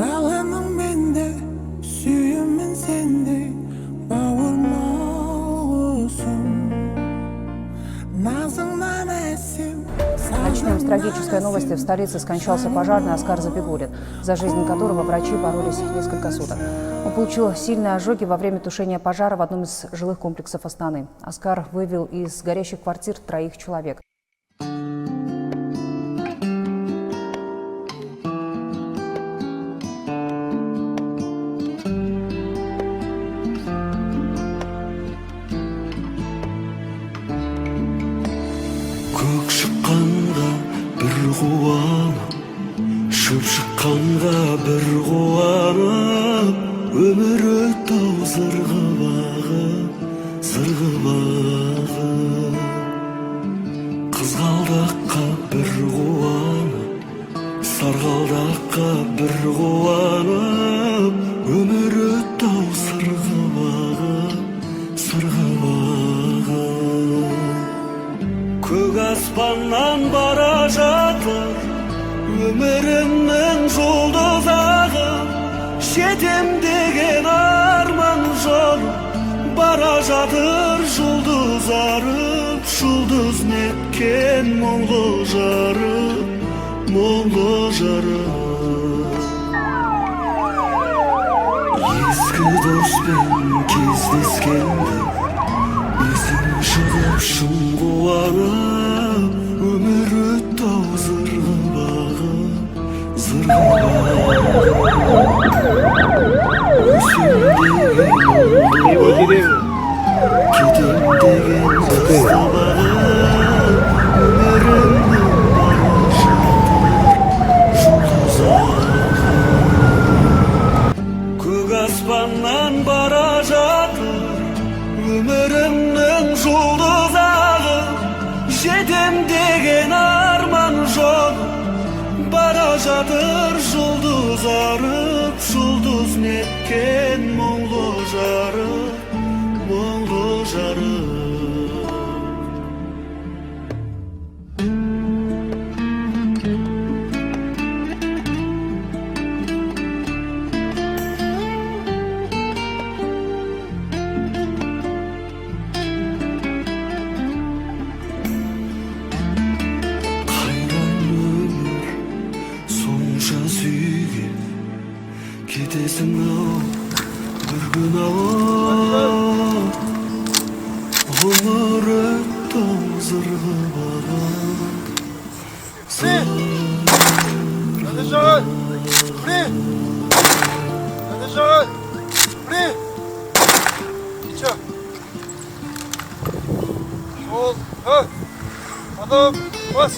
Даланың менде сүйемін сендей бауырмал құсым, назыңнан әсем. Начнем с трагической новости. В столице скончался пожарный Аскар Забигуллин, за жизнь которого врачи боролись несколько суток. Он получил сильные ожоги во время тушения пожара в одном из жилых комплексов Астаны. Аскар вывел из горящих квартир троих человек. Көк шыққанға бір қуанып, шөп шыққанға бір қуанып, өмір өтті-ау зырғып ағып, зырғып ағып. Қызғалдаққа бір қуанып, сарғалдаққа бір қуанып, өмір өтті-ау сырғып ағып, сырғып ағып. Көк аспаннан бара жатыр өмірімнің жұлдыз ағып, жетем деген арман жолы бара жатыр жұлдыз арып, жұлдыз неткен мұңлы жарық, мұңлы жарық. Ескі доспен кездескенде есім шығып шын қуанып, өмір өтті-ау зырғып ағып, зырғып ағып. Өсем деген ұлы, кетем деген тасты бағып, өмірімнің бара жатыр жұлдыз ағып. Көк аспаннан бара жатыр өмірімнің жұлдыз ағып, жетем деген арман жолы бара жатыр жұлдыз арып, жұлдыз неткен мұңлы жарық, мұңлы жарық. Қайран өмір, сонша сүйген, кетесің ау бір күн ау. Ғұмыр өтті ау зырғып ағып. Держать! При! Держать! При! Ничего. Сол, ха! Адам, бас!